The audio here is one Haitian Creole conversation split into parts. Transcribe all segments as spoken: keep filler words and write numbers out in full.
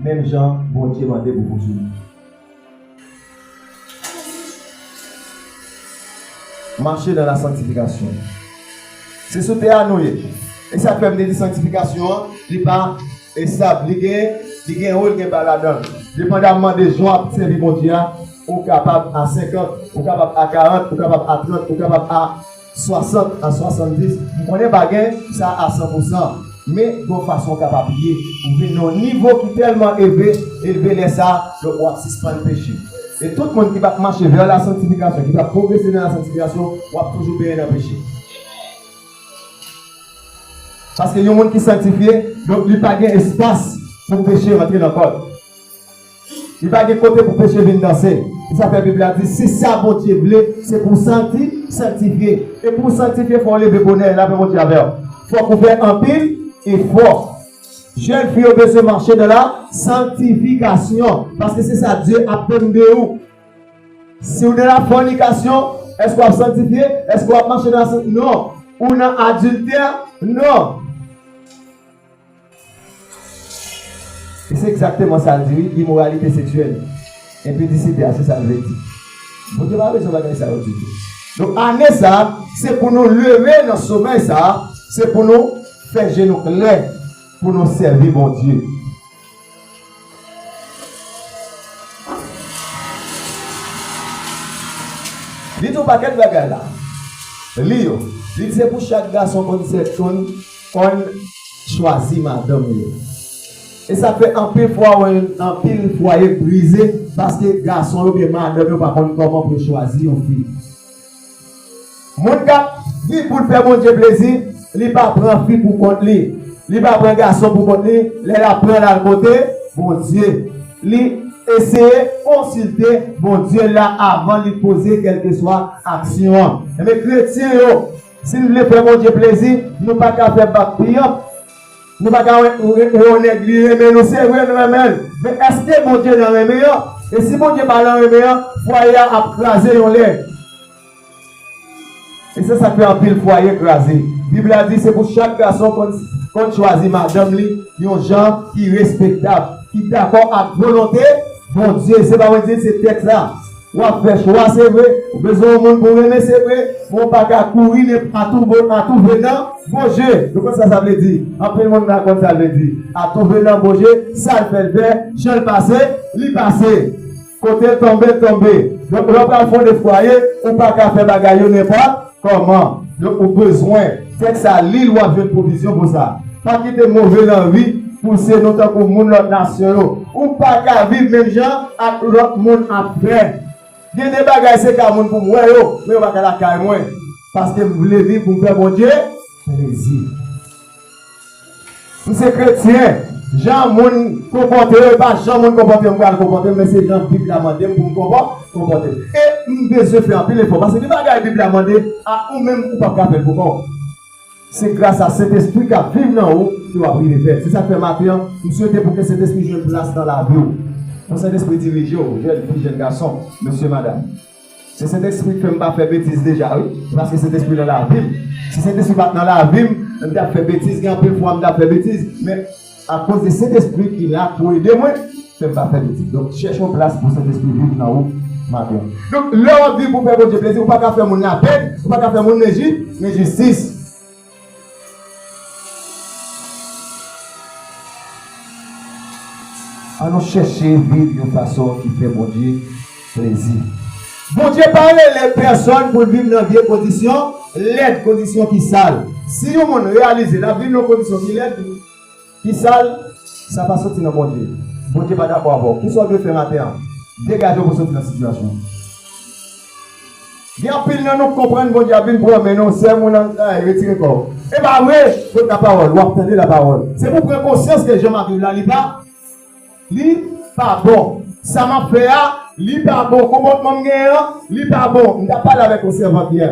menm jan Bondye mande pou pouswiv. Mache nan la sanktifikasyon. Se sou tè a nou ye. E sa k fè m te di sanktifikasyon an, li pa estab, li gen, li gen wo, li gen ba ladan l. Depandamman de jan w ap sèvi Bondye a, ou kapab a senkant, ou kapab a karant, ou kapab a trant, ou kapab a swasant a swasanndis. M konnen pa gen sa a san pou san, men gon fason w kapab ye. Ou vin nan yon nivo ki tèlman elve, elve lè sa a, donk w ap sispann peche. E tout moun ki p ap mache vè la sanktifikasyon, ki p ap pwogrese nan la sanktifikasyon, w ap toujou benyen nan peche. Paske yon moun ki sanktifye, donk li pa gen espas pou peche rantre nan kò l. Li pa gen kote pou peche vin danse. Se sa fè Bib la di, se sa Bondye vle, se pou w santi, sanktifye. E pou w sanktifye, fò w leve bonè, lapè Bondye avè w. Fòk ou fè anpil efò. Jèn fi yo bezwen mache nan la sanktifikasyon, paske se sa Dye atann de ou. Si w nan la fònikasyon, èske w ap sanktifye? Èske w ap mache nan la sankti-, non. Ou nan adiltè? Non. E se egzakteman sa l di, wi, imoralite seksyèl, enpidisite a, se sa l vle di. Bondye pa bezwen bagay sa yo ditou. Donk, ane sa a, se pou nou leve nan somèy sa a, se pou nou fè je nou klè, pou nou sèvi Bondye. Li di yon pakèt bagay la. Li yo. Li di se pou chak gason konn sè-, konn, konn chwazi madanm yo. E sa fè anpil fwa, w wè anpil fwaye brize paske gason yo oubyen madanm yo pa konn kòman pou yo chwazi yon fi. Moun k ap viv pou l fè Bondye plezi, li pa pran fi pou kont li. Li pa pran gason pou kont li, lè l ap pran l al kote Bondye. Li eseye konsilte Bondye la avan li poze kèlkeswa aksyon an. Enben, kretyen yo, si n vle fè Bondye plezi, nou pa ka fè bak piyanp. Nou pa ka wè, wè, wè yon nèg li renmen nou, se vre nou renmen l. Men èske Bondye nan renmen an? E si Bondye pa nan renmen an, fwaye a ap kraze yon lè. E se sa k fè anpil fwaye kraze. Bib la di se pou chak gason konn, konn chwazi madanm li yon jan ki respektab, ki dakò ak volonte Bondye. Se pa mwen di l, se tèks la. W ap fè chwa, se vre. Ou bezwen yon moun pou w renmen, se vre. Men w pa ka kouri a tou, a tou venant Bondye. Nou konn sa sa vle di. Anpil moun la konn sa l vle di. A tou venant Bondye, sa l fè l fè, jan l pase, li pase. Kote l tonbe, l tonbe. Donk, lè w pral fonde fwaye, ou pa ka fè bagay yo nenpòt kòman. Donk, ou bezwen tèks sa, li l, w ap jwenn pwovizyon pou sa. Pa kite move lanvi pouse nou tankou moun lòt nasyon yo. Ou pa ka viv menm jan ak lòt moun ap fè. Gen de bagay se ka moun pou m wè yo, men yo pa ka lakay mwen. Paske m vle viv pou m fè Bondye plezi. M se kretyen. Jan moun konpòte yo, e pa jan moun konpòte yo m pral konpòte m, men se jan Bib la mande m pou m konpò-, konpòte m. E m bezwen fè anpil efò, paske gen bagay Bib la mande a, ou menm ou p ap ka fè l pou kò w. Se gras a Sentespri k ap viv nan ou ke w ap rive fè l. Se sa k fè maten an, m swete pou ke Sentespri jwenn plas nan lavi w. Pou Sentespri dirije w, jèn fi, jèn gason, mesye, madanm. Se Sentespri k fè m pa fè betiz deja, wi. Se paske Sentespri nan lavi m. Si Sentespri pa t nan lavi m, m t ap fè betiz, gen anpil fwa m t ap fè betiz. Men, akoz de Sentespri ki la pou ede mwen, fè m pa fè betiz. Donk, chèche yon plas pou Sentespri viv nan ou maten. Donk, lè w ap viv pou fè Bondye plezi, ou pa ka fè moun lapèn, ou pa ka fè moun lenji-, lenjistis. Ann nou chèche viv yon fason ki fè Bondye plezi. Bondye pa rele pèsonn pou l viv nan vye kondisyon, lèd kondisyon ki sal. Si yon moun reyalize l ap viv nan kondisyon ki lèd, ki sal, sa pa soti nan Bondye. Bondye pa dakò avè w. Kisa w dwe fè maten an? Degaje w pou soti nan sitiyasyon an. Gen anpil nan nou k konprann Bondye ap vin pran men nou, sè moun an, ay, retire kò w. E pa vre, kot lapawòl, w ap tande lapawòl. Se pou pran konsyans ke jan m ap viv la, li pa, li pa bon. Sa m ap fè a, li pa bon. Konpòtman m genyen an, li pa bon. M t ap pale avèk yon sèvant yè.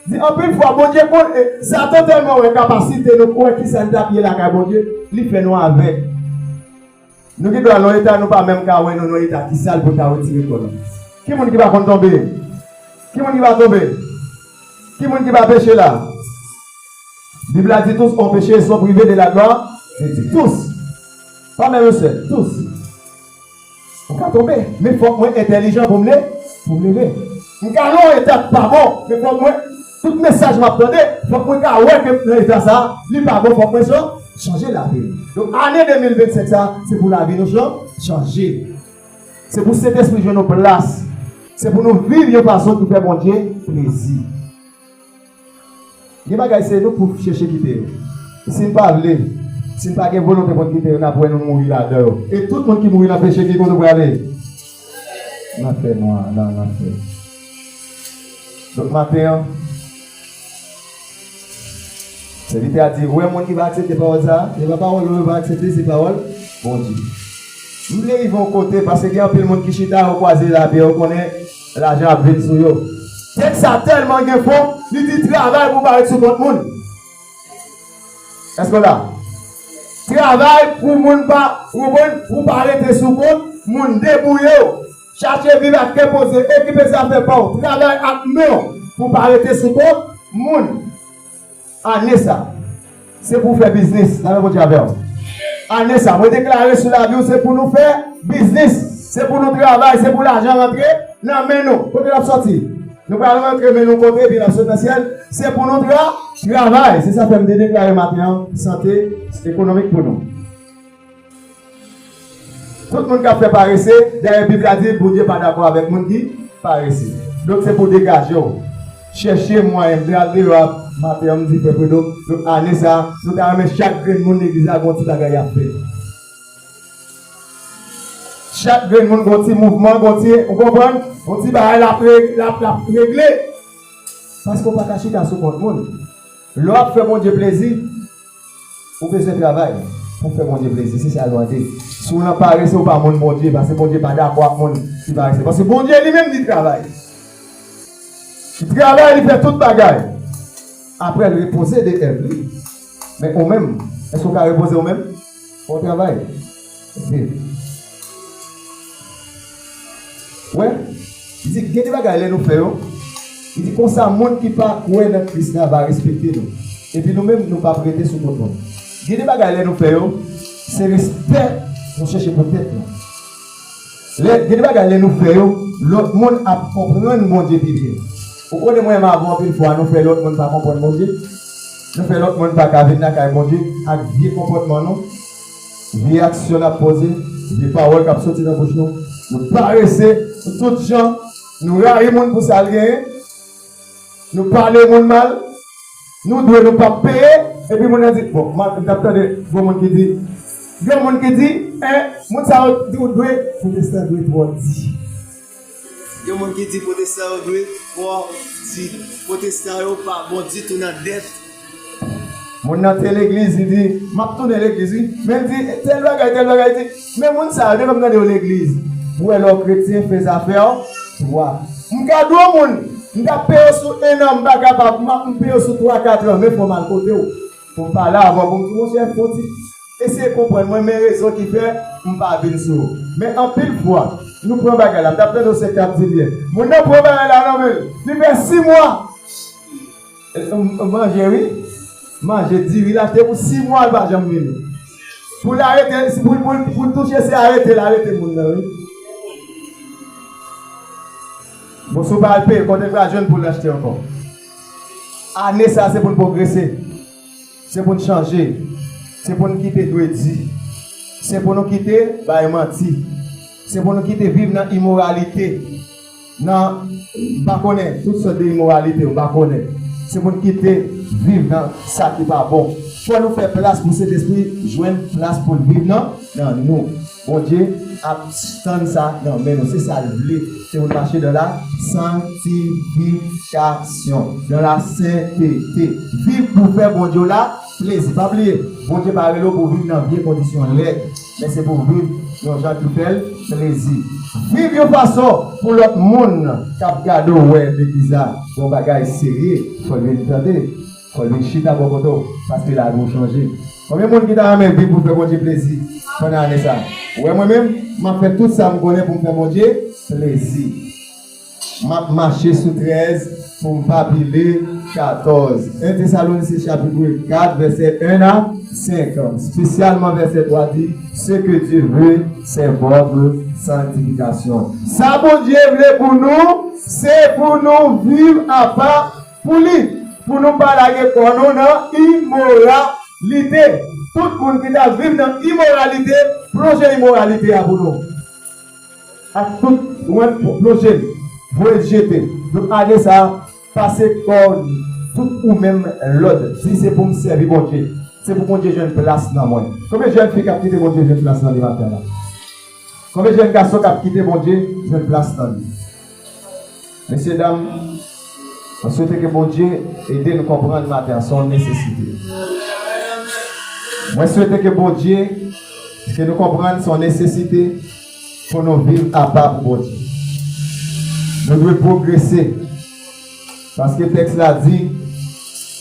Di anpil fwa, Bondye konn, e, Satan tèlman wè kapasite nou, wè kisa n t ap ye lakay Bondye, li fè nou avèg. Nou gen dwa nan eta nou pa menm ka wè nou nan eta ki sal pou n ta retire kò nou. Ki moun ki pa konn tonbe? Ki moun ki pa tonbe? Ki moun ki pa peche la? Bib la di tous ont péché et sont privés de la gloire de Dieu. Tous. Frè e sè, tous. M ka tonbe, men fòk mwen entèlijan pou m le, pou m leve. M ka nan yon eta k pa bon, men fòk mwen, tout mesaj m ap tande, fòk mwen ka wè ke m nan eta sa, li pa bon, fòk mwen chan-, chanje lavi m. Donk, ane de mil vennsenk sa, se pou lavi nou chan-, chanje. Se pou Sentespri jwenn yon plas. Se pou nou viv yon fason ki fè Bondye plezi. Gen bagay se nou pou chèche kite yo. Si n pa vle, si n pa gen volonte pou n kite yo, n ap wè nou mouri ladan yo. E tout moun ki mouri nan peche, ki kote yo prale? Nan fè nwa, nan, nan fè. Donk, maten an, sèvitè a di, ou wè moun ki pa aksepte pawòl sa a, se pa pawòl nou yo pa aksepte, se pawòl Bondye. M vle rive yon kote, paske gen anpil moun ki chita, yo kwaze lapyè, yo konnen lajan ap vin sou yo. Tèks sa tèlman gen fon, li di travay pou pa ret sou kont moun. Èske w la? Travay pou moun pa, pou moun, pou pa rete sou kont moun, debouye w. Chache viv ak kè poze, okipe zafè pa w, travay ak men w pou pa rete sou kont moun. Ane sa, se pou w fè biznis, lamè Bondye avè w. Ane sa, mwen deklare sou lavi w, se pou nou fè biznis, se pou nou travay, se pou lajan rantre nan men nou. Kote l ap sòti? Nou pral rantre men nou kote, epi l ap sot nan syèl. Se pou nou tra-, travay. Se sa fè m te deklare maten an, sante ekonomik pou nou. Tout moun k ap fè parese, dayè Bib la di, Bondye pa dakò avèk moun ki parese. Donk, se pou degaje w. Chèche mwayen, m te al deyò a maten an, m di, frè Fredo, donk, ane sa, nou ta renmen chak grenn moun legliz la gon ti bagay y ap fè. Chak grenn moun gon ti mouvman, gon ti, ou konprann? Gon ti bagay l ap re-, l ap, l ap regle. Paske w pa ka chita sou kont moun. Lè w ap fè Bondye plezi, ou bezwen travay pou fè Bondye plezi, se sa l mande. Si w nan parese, ou pa moun Bondye, paske Bondye pa dakò ak moun ki parese. Paske Bondye li menm li travay. Li travay, li fè tout bagay. Apre, l repoze de èv li. Men ou menm, èske w ka repoze ou menm? Fò w travay. Oke. Wè, li di, gen de bagay lè nou fè yo, li di konsa moun ki pa kwè nan Kris la va respekte nou. Epi nou menm, nou p ap rete sou kont nou. Gen de bagay lè nou fè yo, se respè nou chèche pou tèt nou. Lè, gen de bagay lè nou fè yo, lòt moun ap konprann Bondye pi byen. Ou konnen mwen menm avè w anpil fwa, nou fè lòt moun pa konprann Bondye. Nou fè lòt moun pa ka vin lakay Bondye ak vye konpòtman nou, vye aksyon n ap poze, vye pawòl k ap soti nan bouch nou. Nou parese, nou tout jan, nou rayi moun pou sa l genyen, nou pale moun mal, nou dwe, nou p ap peye, epi moun nan di, bon, m ap, m t ap tande, gon moun ki di, gen moun ki di, en, moun sa yo di ou dwe, pwotestan dwe twò di. Gen moun ki di pwotestan yo dwe twò di. Pwotestan yo pa bon ditou nan dèt. Moun nan te legliz, li di, m ap tounen legliz, wi. Men l di, tèl bagay, tèl bagay, li di, men moun sa yo, depi m tande yo legliz, ou wè lè w kretyen, fè zafè w, twa. M ka di w moun, m t ap peye w sou en an, m pa kapab, m ap, m peye w sou twa, kat an, men fò m al kote w. Pou m pale avè w, pou m di, monchè, fò w di, eseye konprann mwen, men rezon ki fè m pa vin sou ou. Men anpil fwa, nou pran bagay la. M t ap tande yon sèk k ap di l yè. Moun nan pran bagay la nan men l. Li fè sis mwa. E, m, m manje, wi. Manje, diri l achte pou sis mwa, l pa janm vini. Pou l arete, si pou, pou, pou l touche, se arete l arete moun nan, wi. Bon, si w pa al peye, kote l pral jwenn pou l achte ankò? Ane sa, se pou n pwogrese. Se pou n chanje. Se pou n kite dwe di. Se pou nou kite bay manti. Se pou nou kite viv nan imoralite. Nan, m pa konnen, tout sòt de imoralite, m pa konnen. Se pou n kite viv nan sa ki pa bon. Fò nou fè plas pou Sentespri jwenn plas pou l viv nan, nan nou. Bondye ap tann sa nan men nou. Se sa l vle. Se pou n mache dans la sanctification, dans la sainteté. Viv pou fè Bondye w la plezi. Pa bliye, Bondye pa rele w pou w viv nan vye kondisyon lèd, men se pou w viv yon jan ki fè l plezi. Viv yon fason pou lòt moun k ap gade w wè legliz la yon bagay serye. Fò l vin tande. Fò l vin chita bò kote w, paske lavi w chanje. Konbyen moun ki ta renmen viv pou fè Bondye plezi pandan ane sa? Ou wè mwen menm, m ap fè tout sa m konnen pou m fè Bondye plezi. M ap mache sou trèz pou m pa pile katòz. En Tesalonisyen chapit kat, vèsè en a senk. Espesyalman vèsè twa di, Ce que Dieu veut, c'est votre sanctification. Sa Bondye vle pou nou, se pou nou viv apa pou li, pou nou pa lage kò nou nan imoralite. Tout moun ki ta viv nan imoralite, plonje imoralite a pou nou. Ak tout, ou wè, plonje l, voye l jete. Donk, ane sa a, pase kò w, tout ou menm lòd. Di, se pou m sèvi Bondye. Se pou Bondye jwenn plas nan mwen. Konbyen jèn fi k ap kite Bondye jwenn plas nan li maten la? Konbyen jèn gason k ap kite Bondye jwenn plas nan li? Mesye dam, mwen swete ke Bondye ede nou konprann maten an, se yon nesesite. Mwen swete ke Bondye, ke nou konprann se yon nesesite pou nou viv apa pou Bondye. Nou dwe pwogrese. Paske tèks la di,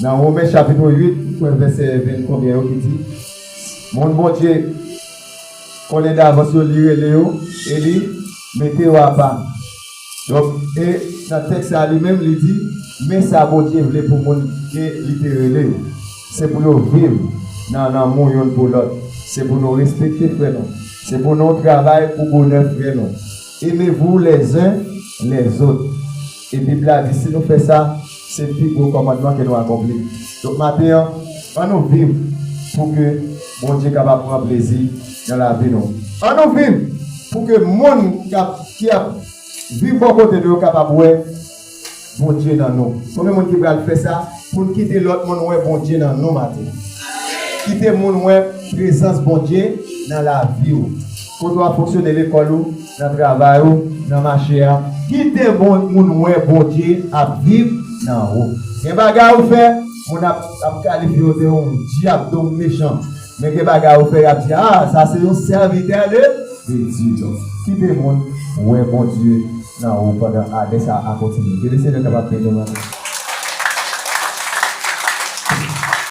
nan Women chapit uit, mwen vèsè ven konbyen yo ki di, moun Bondye konnen davans yo, li rele yo, e li mete yo apa. Donk, e nan tèks sa li menm, li di, men sa Bondye vle pou moun ke li te rele yo. Se pou yo viv nan lanmou youn pou lòt. Se pou nou respekte frè nou. Se pou nou travay pou bonè frè nou. Aimez-vous les uns les autres. E Bib la di, si nou fè sa, se pi gwo kòmandman ke nou akonpli. Donk, maten an, ann nou viv pou ke Bondye kapab pran plezi nan lavi nou. Ann nou viv pou ke moun k ap, ki ap viv bò kote nou yo kapab wè Bondye nan nou. Konbyen moun ki pral fè sa pou n kite lòt moun wè Bondye nan nou maten? Kite moun wè prezans Bondye nan lavi w. Kote w ap fonksyone, lekòl ou, nan travay ou, nan mache a. Kite bon, moun wè Bondye ap viv nan ou. Gen bagay ou fè, moun ap, ap kalifye w de yon dyab, de yon mechan. Men gen bagay ou fè, y ap di, ah, sa se yon sèvitè de, de Dye. Donk, kite moun wè Bondye nan ou pandan ane sa a kontinye. Ke Lesenyè kapab beni w maten.